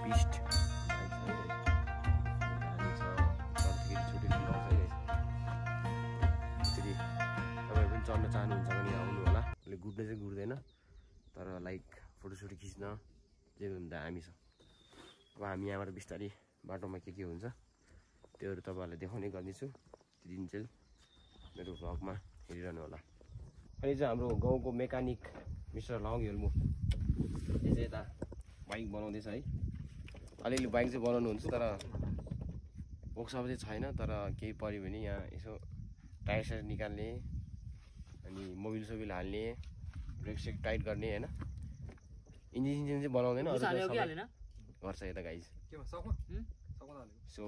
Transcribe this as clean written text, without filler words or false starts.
बिस्ट छुट्टी पाउँछ है यसरी तपाईँहरू पनि चढ्न चाहनुहुन्छ भने आउनु होला। उसले गुड्न चाहिँ गुड्दैन तर लाइक फोटोसोटो खिच्न जे भन्दा हामी छ। अब हामी यहाँबाट बिस्तारै बाटोमा के हुन्छ त्योहरू तपाईँहरूलाई देखाउने गर्नेछु। त्यो दिन चाहिँ मेरो भ्लगमा हेरिरहनु होला। अहिले चाहिँ हाम्रो गाउँको मेकानिक मिस्टर लङ हेल्मु यो चाहिँ यता बाइक बनाउँदैछ है। अलिअलि बाइक चाहिँ बनाउनुहुन्छ तर वर्कसप चाहिँ छैन। तर केही पऱ्यो भने यहाँ यसो टायर सायर निकाल्ने अनि मोबिल सोबिल हाल्ने ब्रेक सेक टाइट गर्ने होइन। इन्जिन चाहिँ बनाउँदैन अरू गर्छ यता गाइज। सो